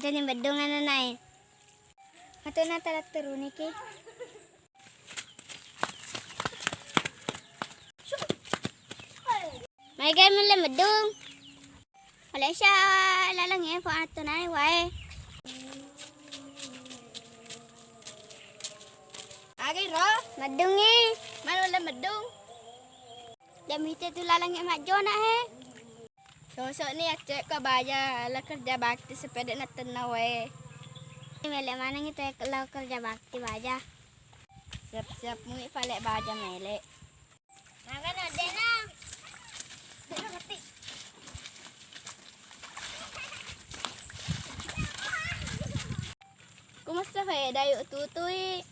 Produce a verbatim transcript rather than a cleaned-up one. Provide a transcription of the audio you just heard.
Teni beddung ananae. Atau na tala turuniki. Maega mulle meddung. Malaysia lalang e, po atto nae wae. Aga ro? Meddung e. Mana mulle meddung? Demi itu lalang e majjona e. Sosok ni accekko baja la kerja bakti sepeda na tenna wae. Mele maneng itu la kerja bakti baja. Siap-siap mui pale baja mele. Magana dena. Ku massa faedah yuk tutui.